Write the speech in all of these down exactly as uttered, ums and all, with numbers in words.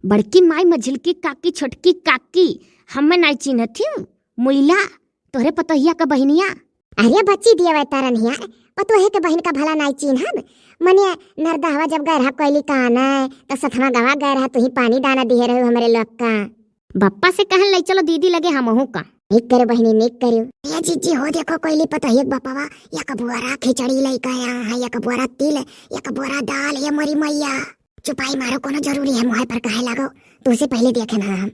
बड़की माई, मझिलकी काकी, छोटकी काकी, हमें नाई चिन्हत हिउ? मुइला, तोहरे पतोहिया का बहिनिया। अरे बच्ची दिया वै तरन हिया, पतोहे के बहिन का भला नाई चिन्हब? मने नरदहवा जब गए रहा कोयली का आने, तो सथवा गवा गए रहा, तुही पानी दाना दिहे रहू हमरे लोग का। बप्पा से कहन लई चलो दीदी लगे हमहू का। निक करो बहिनी, निक करो। ए जीजी हो देखो कोयली पतोहिया के बप्पवा, एक बोरा खिचड़ी लइका आया है, एक बोरा तिल, एक बोरा दाल, ये मोरी मैया। चुपाई मारो, कोनो जरूरी है मुँह पर कहे लागो, तुसे पहले देखे ना हम।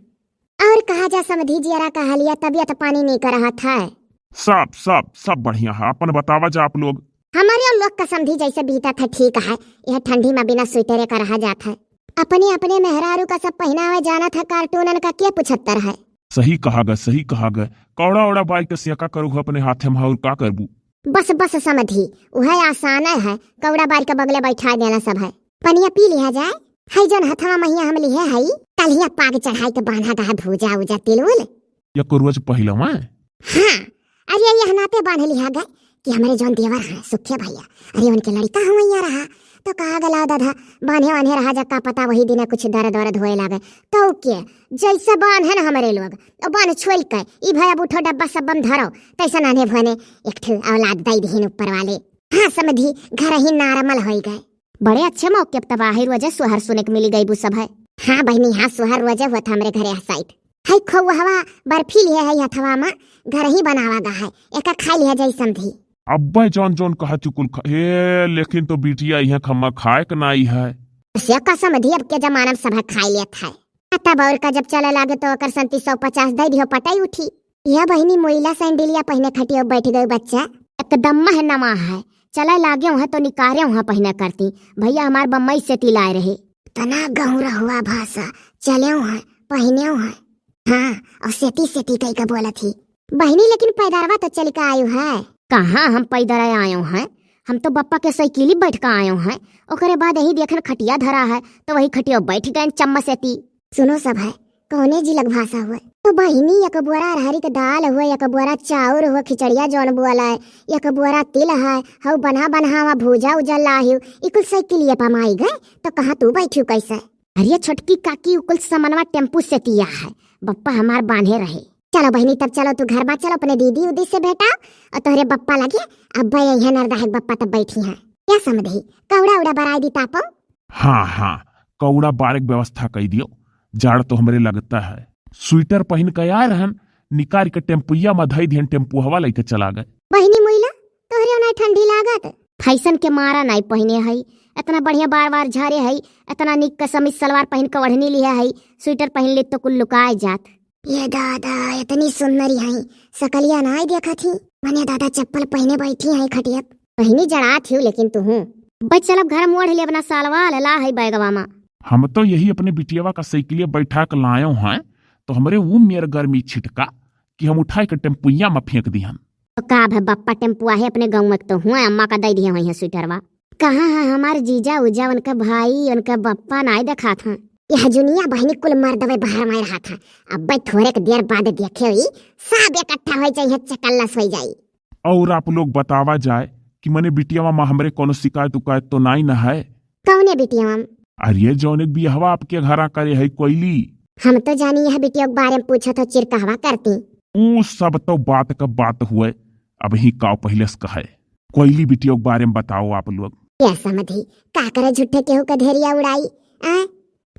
और कहा जा समधी जियरा का हालिया, तबियत पानी नहीं कर रहा था। सब, सब, सब बढ़िया है, अपन बतावा जा आप लोग। हमारे और लोग का समधी जैसे बीता था ठीक है, यह ठंडी में बिना स्वेटरे का रहा जात है। अपने अपने मेहरारू का सब पहनावे जाना था, कार्टूनन का के पुछत्तर है। सही कहा ग, सही कहा ग। कौड़ा औड़ा बाई के सेका करू अपने हाथे में और का करबू? बस बस समधी, उहे आसान है, कौड़ा बारी के बगले बैठा देना सब है। पनिया पी लिहा जाए, है जौन हथवा महिया हम लिहे हई, कलिया पाग चढ़ाई के बांधा गा है भूजा उजा तिल उल। या को रोज पहिलवा? हाँ, अरे यह नाते बांध लिहा गए कि हमरे जौन देवर हैं सुखे भैया, अरे उनके लड़का हुआ रहा, तो कहा गला दादा बांधे वांधे रहा जा, का पता वही दिने कुछ दर्द वर्द होए लागे। तो के जैसे बांधे न हमरे लोग, तो बांध छोल के, ई भाई अब उठो डब्बा सब बम धरो, तैसे नान्हे भने एक ठो औलाद दई दिहिन ऊपर वाले। हाँ समधी, घर ही नारमल होई गए। बड़े अच्छे मौके पर तब आहिर वजह सोहर सुने के मिली गई बू सब है। हाँ बहिनी, हाँ सोहर वजह हुआ था हमरे घरे हसाइत। है खोवहवा बर्फी लिहे है हथवा मा, घर ही बनावा गा है, एका खाई लिहा जाई समधी। अब्बे जौन जौन कहा चुकुल खा, ए, लेकिन तो बिटिया इहाँ खम्मा खाए के नाई है। से का समधी, अब के जमाना में सब खाई लेत है। आ तब और का, जब चले लागे तो ओकर संती सौ पचास दे दिहो, पटाई उठी। यह बहिनी मोइला सैंडिलिया पहिने खटियो बैठ गई बच्चा। एकदम मह नवा है, चले लागे वहाँ तो निकारे वहाँ पहिने करती। भैया हमार बम्बई से तिलाए रहे। तना गहुरा हुआ भाषा, चले वहाँ पहिने वहाँ। हाँ, और सेती सेती कई का बोलत ही। बहिनी लेकिन पैदरवा तो चल के आयु है। कहाँ हम पैदर आयो हैं, हम तो बप्पा के साइकिली बैठ के आयो हैं। ओकरे बाद यही देखन खटिया धरा है, तो वही खटिया बैठ गए चम्मच सेती। सुनो सब है, कौने जिलक भाषा हुए? तो बहिनी, एक बोरा अरहरी के दाल हुए, एक बोरा चाउर हुए, खिचड़िया जौन बोला है, एक बोरा तिल है, हऊ बन्हा बन्हावा भूजा उजा लाहियो, ई कुल साइकिलिया पमाई गए, तो कहाँ तू बैठियो कैसे? अरे छोटकी काकी, उ कुल समनवा टेम्पू से तिया है, बप्पा हमार बांधे रहे। चलो बहिनी, तब चलो तू घर बा, चलो अपने दीदी उदी से भेटा और तोहरे बप्पा लगे। अब भाई यहाँ नरदा है बप्पा तब बैठी है। क्या समधी, कौड़ा उड़ा बराई दी तापो? हाँ, हाँ, कौड़ा बारे के व्यवस्था कई दियो, जाड़ तो हमरे लगता है। स्वेटर पहिन के आए रहन, निकाल के टेम्पुया में धई दिहन, टेम्पुहवा लेके चला गए। बहिनी मुइला, तोहरे ओनाई ठंडी लागत? फैशन के मारा नाई पहिने हई, इतना बढ़िया बार बार झारे हई, इतना निक कमीज सलवार पहिन के ओढ़नी लिहे हई, स्वेटर पहिन ले तो कुल लुकाए जात। ये दादा, इतनी सुंदरी हई, सकलिया नाई देखत ही। मने दादा चप्पल पहिने बैठी हई खटियत। पहिनी जड़ात हियो लेकिन तू हूँ। बच चल अब घर मोड़ ले अपना सालवा लला है बैगवा मा। हम तो यही अपने बिटियावा का साइकिलिया बैठा के लायो हैं, तो हमरे वो मेर गर्मी छिटका कि हम उठाए के टेम्पुया में फेंक दिहन। तो का भे बप्पा टेम्पुआ है अपने गाँव में, तो हुआ अम्मा का दे दिए हुई है स्वेटरवा। कहाँ है हमार जीजा उजा, उनका भाई, उनका बप्पा नाई देखात हैं। यह जुनिया बहिनी कुल मर्दवे बाहर में रहा था। अब भाई थोड़े के देर बाद देखे हुई सब इकट्ठा हो जाई है, चकल्लस हो जाई। और आप लोग बतावा जाए कि मने बिटियावा मा हमरे कोनो शिकायत उकायत तो नाई न है? कौने बिटियावा मा? अरे जौन एक बियाहवा आपके घरा करे है कोइली। हम तो जानी यह बिटिया के बारे में पूछत हो चिरकहवा करती। ऊ सब तो बात का बात हुए, अब ही काव पहिले से कहे। कोइली बिटिया के बारे में बताओ आप लोग। क्या समधी, का करे झूठे केहू का धेरिया उड़ाई, आ?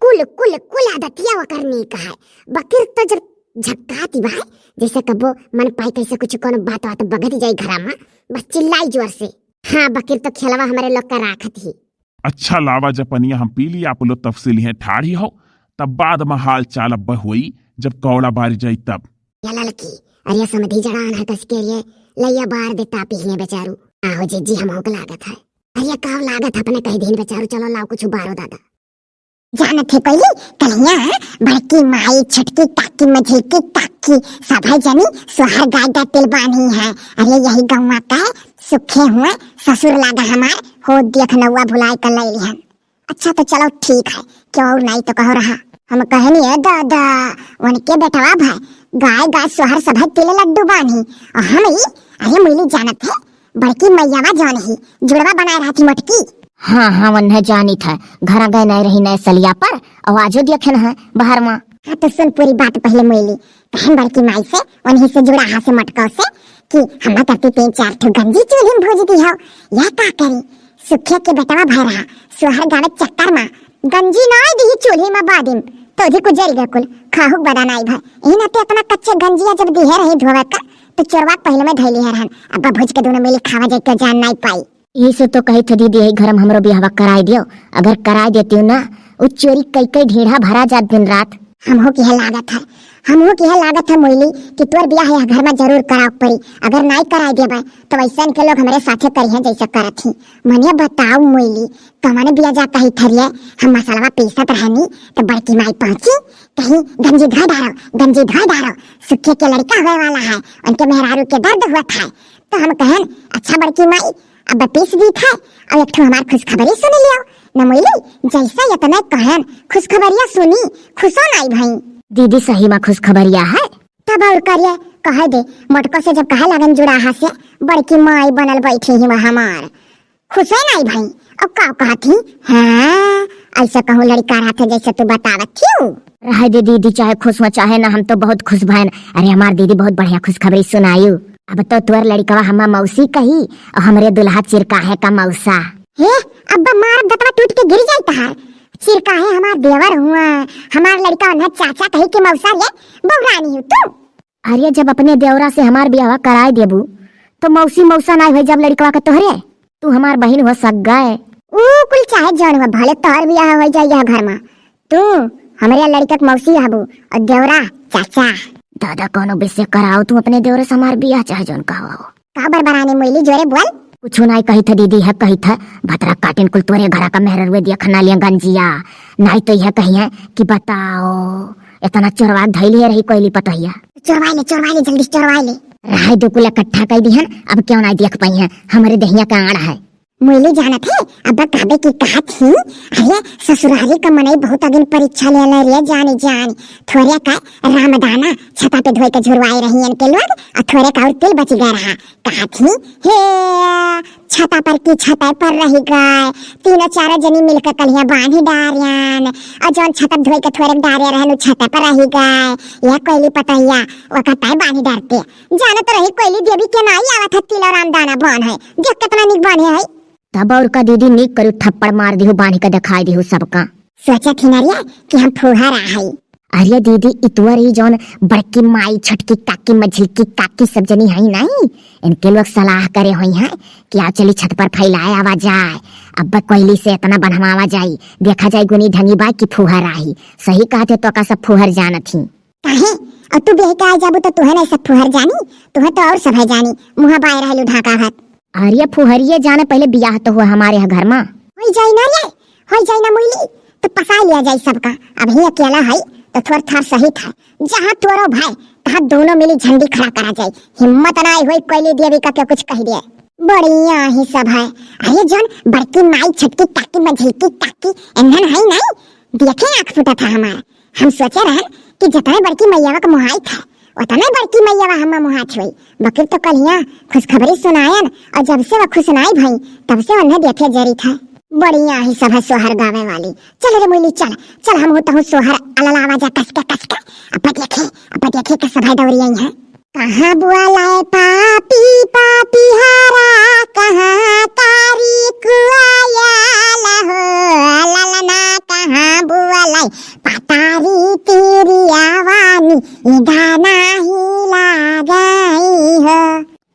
कुल, कुल, कुल आदतिया ओकर नीक है। बकिर तो जब झक्काती बा, जैसे कबो मन पाई कैसे कुछ कोनो बात, बात बगत जाई घरा मा, बस चिल्लाई जोर से। हाँ, बकिर तो खेलवा हमरे लोग का राखत ही। अच्छा लावा जपनिया हम पी ली, आप लोग तब से लिहे ठाढ़ी हो, तब बाद में हाल चाल अब होई, जब कौड़ा बारी जाई तब। या ललकी, अरे समधी जड़ान है कस के लिए, लैया बार दे तापी है बेचारू। आहो जीजी हम होक लागत है। अरे काव लागत अपने कह दिन बेचारू, चलो लाओ कुछ बारो दादा। जानत है कोई कलिया, बड़की माई, छोटकी काकी, मझिलकी काकी, सभे जनी सोहर गाय गा तिल बान्ही है। अरे यही गौवा का सुखे हुए ससुर लागा हमार, हो देख नौआ भुलाए कर ले लिहन। अच्छा तो चलो ठीक है, क्यों और नहीं तो कहो रहा। हम कहनी है दादा, उनके बेटवा भाई गाय गाय सोहर सभे तिल लड्डू बान्ही, और हम ही, अरे मुइली जानत है, बड़की मैयावा जौन ही जुड़वा बनाए रहती मोटकी। हाँ, हाँ, वन्हे जानित है, घरा गए नाई रही नए सलिया पर, और आजो देखे न है बाहर मा। हाँ, तो सुन पूरी बात पहले मुइली। कहन बड़की माई से, वन्ही से जुड़ा हा से मटकाव से, कि हम ना करती तीन चार ठो गंजी चूल्ही में भूज दी हो, या का करी? सुखिया के बेटवा भय रहा, सोहर गावे चक्कर मा, गंजी नाई दिही चूल्ही मा बादिम, तो अधिक उजर गए कुल, खाहुक बदा नाई भय। इही नाते अपना कच्चे गंजिया जब दिहे रही धोवे का, तो चोरवा के पहले में धैली है रहन, अब भूज के दोनों मिली खावा जाए, क्यों जान नाई पाई। यही से तो कही थे दीदी, यही घर में हमरो बियाहवा कराए दियो। अगर कराए देती हूँ ना, उ चोरी कई कई ढीढ़ा भरा जात दिन रात। हमहू के यह लागत है, हमहू के यह लागत है मोइली कि तोर बियाह यह घर में जरूर कराव पड़ी। अगर नाई कराए देबे तो वैसन के लोग हमरे साथे करिहैं जैसे करत ही। मने बताओ मोइली, कवन बिया जा कही थरिए, हम मसलवा पीसत रहनी तो बड़की माई पहुंची, कहीं गंजी धोए डारो, गंजी धोए डारो, सुखे के लड़का होए वाला है, उनके मेहरारू के दर्द हुआ था। तो हम कहन, अच्छा बड़की माई, अब पीस दी था, और एक ठो हमार खुशखबरी सुन लियो। न मोइली, जैसे इतने कहन, खुशखबरिया सुनी, खुशो नाई भई। दीदी सही मा खुशखबरिया है। तब और करिए, कहे दे, मोटको से जब कहे लगन जुड़ाहा से, बड़की माई बनल बैठी ही वह हमार। खुशे नाई भई, अब का कहत ही? हाँ, ऐसे कहूँ लड़का रहते जैसे तू बतावत थियू। रहे दे दीदी, चाहे खुश हो चाहे ना, हम तो बहुत खुश भयन। अरे हमार दीदी बहुत बढ़िया खुशखबरी सुनायू। अब तो तोर लड़कवा हमा मौसी कही और हमरे दुल्हा चिरकाहे का मौसा। हे, अब मार दतवा टूट के गिर जाई तहार। चिरकाहे हमार देवर हुआ, हमार लड़का उन्हें चाचा कही के मौसा रे, बहुरानी हूँ तू। अरे जब अपने देवरा से हमार बियाहवा कराए देबू तो मौसी मौसा नाई होई जब लड़कवा के तोहरे। तू हमार बहिन हो सक गए। ऊ कुल चाहे जौन हो, भले तोहर बियाह हो जाए यह घर में, तू हमरे लड़का के मौसी हबू और देवरा चाचा। दादा कौनो बेसे कराओ तू अपने देवरे से हमार बियाह चाहे जौन कहो। का बरबराने मोइली जोरे बोल। कुछ नाई कही था दीदी, है कही था। भतरा काटिन कुल तोरे घरा का मेहररुए दिया खना लिया गंजिया। नाई तो यह कही है कि बताओ इतना चोरवा धैली है रही कोयली पतोहिया। चोरवाई ले, चोरवाई ले, जल्दी से चोरवाई ले। रहे दो कुल इकट्ठा कर दी हन, अब क्यों ना देख पाई हैं, हमारे दहिया का आड़ है। मुइली जानत है, अब कहबे की कहत ही, अरे ससुरारी का मनई बहुत अगिन परीक्षा ले ले रे जानी जान। थोरे का रामदाना छता पे धोए के झुरवाए रही इनके लोग, और थोरे का और तिल बच गया रहा। कहत ही, हे छता पर की छता पर रह गए, तीनों चारों जनी मिलकर कलिया बांधी डारियन, और जौन छता धोए के थोरे डारे रहन, उ छता पर रह गए। यह कोयली पतैया, ओकर ताई बांधी डारते। जानत रही कोयली देवी के नाई आवत है, तिल और रामदाना बांध है। देख कितना निक बांधे है। तब और का दीदी, निक करू थप्पड़ मार दिहु, बांध के दिखाई दिहु सबका। सोचत ही ना रे कि हम फुहर आ हई। अरे दीदी, इतवर ही जौन बड़की माई, छोटकी काकी, मझिलकी काकी सब जनी है नहीं, इनके लोग सलाह करे हुई हैं कि आओ चली छत पर फैलाए आवा जाए। अब कोयली से इतना बढ़वावा जाई, देखा जाए गुनी ढंगी बा कि फुहर आही। सही कहते तो का सब फुहर जानत ही। काहे? और तू बियाह के आ जाबू तो तुहे नहीं सब फुहर जानी, तुहे तो और सब है जानी, मुँह बाय रहलू ढाका भात। अरे फुहरिये जाने पहले बियाह तो हुआ हमारे यहाँ घर में। होई जाई ना रे, होई जाई ना मुइली, तो पसा लिया जाई सबका। अब ही अकेला है तो थोर थार सही था, जहाँ तोरो भाई तहाँ दोनों मिली झंडी खड़ा करा जाई। हिम्मत ना आई होई कोयली देवी का के कुछ कह दिए। बढ़िया ही सब है। अरे जौन बड़की माई, छोटकी काकी, मझिलकी काकी, एंगन है नहीं, देखे आँख फूटा था हमार। हम सोचे रहन कि जतने बड़की मैयावा का मुहाई था, उतने बड़की मैयावा हम्मा मुहात हुई। बकिर तो कल हियाँ खुशखबरी सुनायन और जब से वह खुश नाई भई, तब से उन्हें देखे जरी था। बढ़िया ही सब है सोहर गावे वाली। चल रे मुइली, चल, चल, हम होता हूँ सोहर अललावा जा कसके, कसके। अब देखे, अब देखे के सब है दौरी आई है। कहाँ बुआलाए पापी, पापी हारा, कहाँ कारी कुआयाला हो, ललना कहाँ बुआलाए, पतारी तेरी आवानी, ये गाना ही लगाई हो।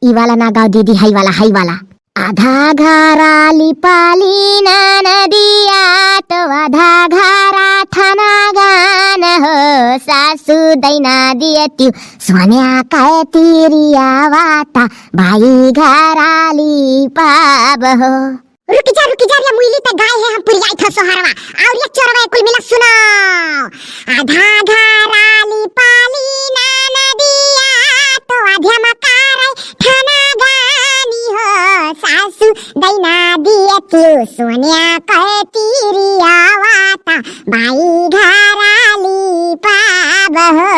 ई वाला ना गाओ दीदी, हाई वाला, हाई वाला। आधा घरा लिपाली ना नदिया, तो आधा घरा थाना गान हो, सासू दैना दियतिउ, सोन्या कै तिरिया वाता, बाई घरा लिपाब हो। रुक जा, रुक जा रे मुइली, ते गाय है हम पुरियाई था सोहरवा। और ये चोरवा कुल मिला सुनाओ। आधा घरा लिपाली ना नदिया, तो आध्या मकारे थाना गानी हो, सासू दैना दियतिउ, सोन्या कै तिरिया वाता, बाई घरा लिपाब हो।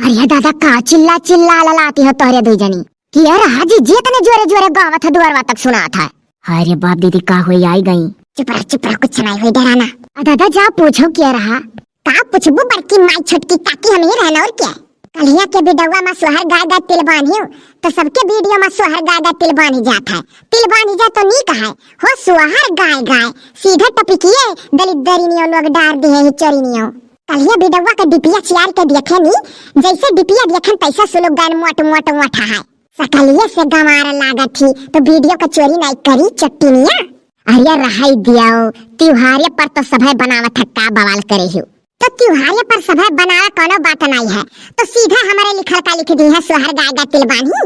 अरे दादा, का चिल्ला चिल्ला ललाती हो तोहरे दू जनी? कि अरे हाजी जी इतने जोरे जोरे गावत है, दुआरवा तक सुनात है। अरे बाप दीदी, का होई, आई गई? चुप रह, चुप रह, कुछ नाई होई, डरा ना। आ दादा, जा पूछो क्या रहा? का पूछबू बड़की माई, छोटकी काकी हम ही रहन और क्या? कल्हिया के वीडियोवा मा सोहर गाय गाय तिल बान्हियो, तो सबके वीडियो मा सोहर गाय गाय तिल बान्हि जात है। तिल बान्हि जा तो नीक है, हो सोहर गाय गाय, सीधे टपिकिए दलिद्दरिनियो लोग डार दिहे ही चोरिनियो। कल्हिया वीडियोवा के डिपिया चियार के देखे नी, जैसे डिपिया देखन तैसे सुलुक गन मोट मोट मोटा है। सकलिए से गंवार लागत ही, तो वीडियो के चोरी नाई करी चट्टिनिया। अरे रहै दियो, त्योहारे पर तो सभे बनावत है, का बवाल करे हो? तो त्योहारे पर सभे बनावे कोनो बात नाई है, तो सीधा हमरे लिखल का लिख दी है, सोहर गाय गाय तिल बान्ही।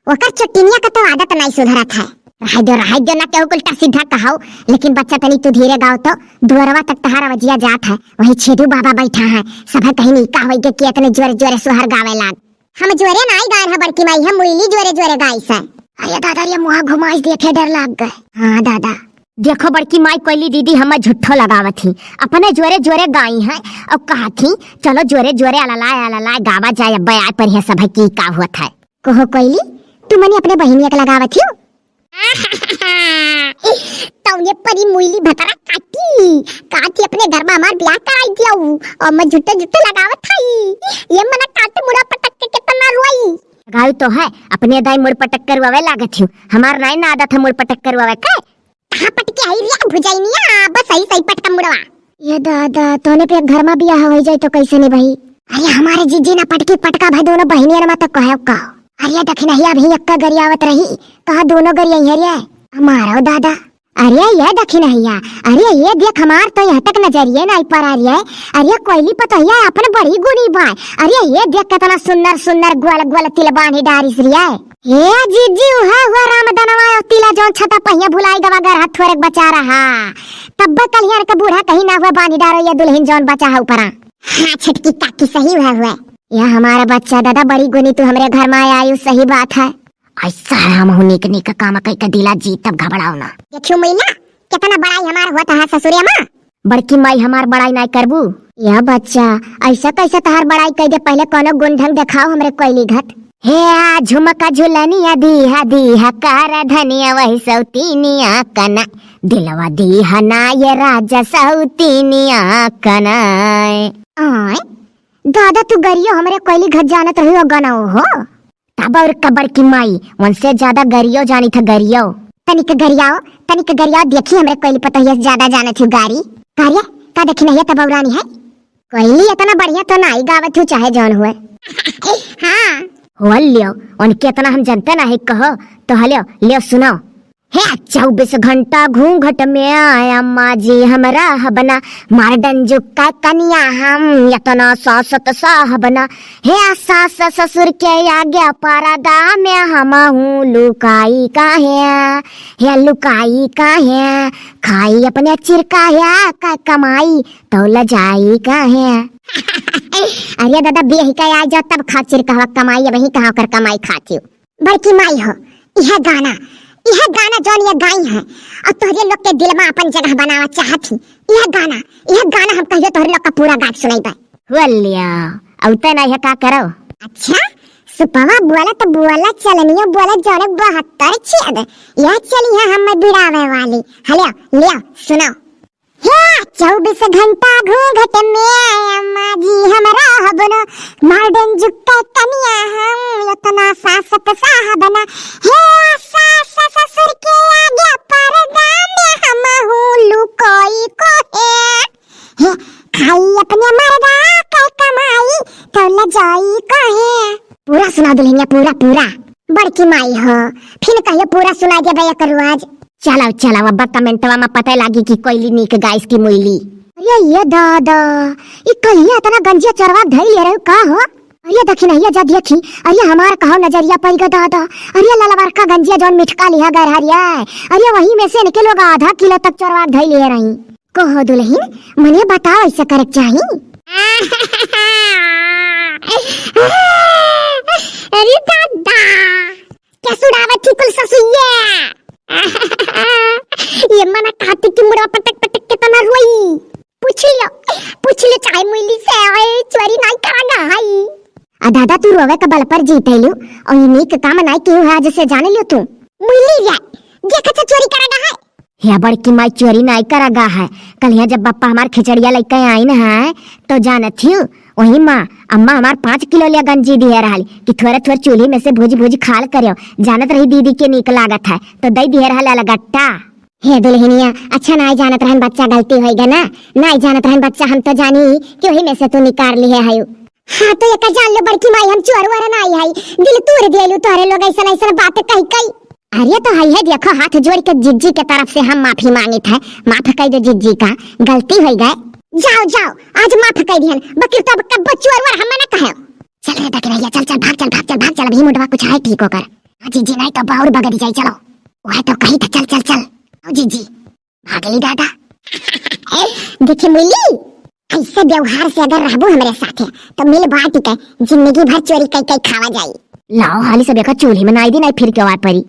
ओकर चट्टिनिया का तो आदत नाई सुधरत है। रहै दियो, रहै दियो, ना केहू उल्टा सीधा कहो, लेकिन बच्चा तनी तू धीरे गाओ तो, दुअरवा तक तहार आवाजिया जात है, वहीं छेदू बाबा बैठा है, सभे कहीं नहीं का होई गे कि इतने जोरे जोरे सोहर गावे लाग। हम जोरे नाई गायन है बड़की माई, हम मुइली जोरे जोरे गाइस है। अरे दादा रे, मुँह घुमाइस देखे, डर लाग गए। हाँ दादा। देखो बड़की माई, कोइली दीदी हमें झूठो लगावत ही, अपने जोरे जोरे गाई है और कहत ही, चलो जोरे जोरे अललाए अललाए गावा जाए, अब आए पर है सभे की का होत है। कहो कोइली, तू मने अपने बहिनिया के लगावत ही? तौने परी मुइली भतरा काटी, काटी अपने घर मा हमार ब्याह कराई दियाऊ, और मैं झूठे झूठे लगावत हई। ये मना काटी मुड़ा पटक के कितना रोई। लगाऊ तो है, अपने दाई मुड़ पटक करवावे लागत ही, हमार नाई ना आदत है मुड़ पटक करवावे के। कहाँ पटके आई रे भुजाइनिया, बस सही सही पटका मुड़वा। ये दादा, तोने पे घर मा ब्याह हो जाए तो कैसे नहीं भाई? अरे हमारे जीजी ना पटकी पटका भाई, दोनों बहिनिया मा तो कहे का। अरे दखिनहिया भी एक्का गरियावत रही, कहा दोनों गरिया है रे। हमारो दादा। अरे ये दखिनहिया, अरे ये देख, हमार तो यहाँ तक नजरिए नाई पड़ा रे। अरे कोइली पतोहिया अपन बड़ी गुणी बाय। अरे ये देख कितना सुन्नर सुन्नर गोल गोल तिल बान्ही डारिस रे। हे जीजी, उहे हुआ रामदनवा और तिला जौन छटा पहिया भुलाई गवा, घर हाथ थोड़े बचा रहा। तब्बे कलियान के बूढ़ा कहीं ना हुआ, बान्ही डारो ये दुल्हन जौन बचा है ऊपरा। हाँ छोटकी काकी, सही हुआ हुआ। या हमारा बच्चा दादा बड़ी गुनी तू हमरे घर मा आयु, सही बात है। ऐसा है, हम हूँ निक निक काम कई के दिला जी, तब घबराओ ना। देखियो मैना, कितना बड़ाई हमार होता है ससुरे मा। बड़की माई, हमार बड़ाई नाई करबू? या बच्चा, ऐसा कैसे तहार बड़ाई कई दे? पहले कोनो गुण ढंग देखाओ हमरे कोइली घट। हे आ झुमका झुलनिया दीहा दीहा कर धनिया वही सौतीनिया कना, दिलवा दीहा ना ये राजा सौतीनिया कना। आय, दादा तू गरियो हमरे कोइली घट जानत रही हो गनौ हो। तब और का बड़की माई, उनसे ज्यादा गरियो जानी था गरियो। तनिक गरियाओ, तनिक गरियाओ, देखी हमरे कोइली पतोहिया से ज्यादा जाने थी गारी। का रे, का देखी नहीं है तब औरानी है? कोइली इतना बढ़िया तो नाई गावत हूँ चाहे जौन हुए। हाँ। हो लियो, उनके इतना हम जनते ना है कहो, तो हलियो, लियो सुनाओ। हे चौबीस घंटा घूंघट में आया अम्मा जी हम रहब ना, मार डंजुका कनिया हम इतना सासत साहब ना। हे सास ससुर के आगे पर्दा में हम हूँ लुकाई काहे, हे लुकाई काहे, खाई अपने चिरका है का कमाई तो लजाई काहे। अरे दादा बियही का आ जा तब खा चिरका कमाई, अब ही कहाँ कर कमाई खाती हो। बड़की माई हो, यह गाना, यह गाना जौन ये गाई है, और तोहरे लोग के दिल में अपन जगह बनावा चाहत ही, यह गाना, यह गाना हम कहियो तोहरे लोग का पूरा गा के सुनाई बा। हुआ लिया, औते नहीं है का करो? अच्छा, सुपवा बोला तो बोला, चलनियो बोला, जौन बहत्तर छेद, यह चली है हम बिड़ावे वाली। हलिया, लिया, सुनाओ। हे, चौबीस घंटा घूंघट में अम्मा जी हम रहब ना, मार डंजुका कनिया हम इतना सासत साहब ना। हे, सास ससुर के आगे पर्दा में हम हूँ लुकोई को है। हे, खाई अपने मर्दा के कमाई तो लजाई को है। पूरा सुना दुल्हनिया, पूरा, पूरा। बड़की माई हो, फिन कहियो पूरा सुना देबे एक रोज। चलाओ, चलाओ, अब कमेंटवा में पता लागी कि कोइली नीक गाइस की मुइली। अरे ये दादा, ई कहिया इतना गंजिया चरवा धई ले रहे का हो? अरे दखिनहिया जा देखी, अरे हमार कहो नजरिया पड़ गया दादा। अरे ललवरका गंजिया जौन मिठका लिहा गए हरिया, अरे वही में से इनके लोग आधा किलो तक चरवा धई ले रही। कहो दुल्हन, मने बताओ ऐसा करे के चाही? अरे दादा, क्या सुनावत थी कुल ससुइया? ये मना कहती कि मुड़वा पटक पटक के तना रोई। पूछ लियो, पूछ लियो चाहे मुइली से, ओए चोरी नाई करांगा हाई। आ दादा तू रोवे का बल पर जीते लियो, और ये नीक काम नाई कियो है आज से जाने लियो तू। मुइली रे, देखत ह चोरी करा गा है। हे बड़की माई, चोरी नाई करा गा है। कलिया जब बप्पा हमार खिचड़िया लइके आइन है, तो जानत हिउ, वही माँ, अम्मा हमार पाँच किलो ले गंजी दिहे रहली कि थोरे थोरे चूल्ही में से भूज भूज खाल करियो। जानत रही दीदी के नीक लागत है, तो दई दिहे रहल अलगट्टा। हे दुल्हनिया, अच्छा नाई जानत रहन बच्चा, गलती होई गा ना, नाई जानत रहन बच्चा, हम तो जानी कि वही में से तू निकार लिहे हयू। हाँ, तो एका जान लो बड़की माई, हम चोर वोर नाई हई, दिल तूर दियलू तोहरे लोग ऐसन ऐसन बात कही कही। अरे तो हई है, देखो, हाथ जोड़ के जिज्जी के तरफ से हम माफी मांगित है, माफ कई दे जिज्जी का, गलती होई गए। जाओ, जाओ, आज माफ कई दिहन, बकिर तो अब कब्बो चोर वोर हम ना कहे। चल रे दकिनैया, चल, चल, भाग, चल, भाग, चल, भाग, चल, अभी मुंडवा कुछ है ठीक होकर। हाँ जिज्जी, नाई तो बाउर बगड़ जाई, चलो। वह तो कही था, चल, चल, चल। आओ जिज्जी, भागली दादा। देखे मुइली, ऐसे व्यवहार से अगर रहबू हमरे साथे, तो मिल बांट के जिंदगी भर चोरी कई कई खावा जाई। लाओ हाली सब एका चूल्ही में नाई दी, नाई फिर के आवाज परी।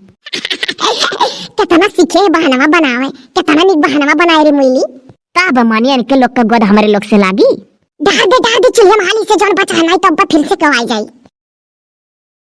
कितना सीखे बहनवा बनावे, कितना निक बहनवा बनाए रे मुइली। का बा मानी, इनके लोग का गोद हमरे लोग से लागी? डार दे, डार दे चूल्हे में हाली से, जौन बचा है, नाई तो अब फिर से कवाई जाई।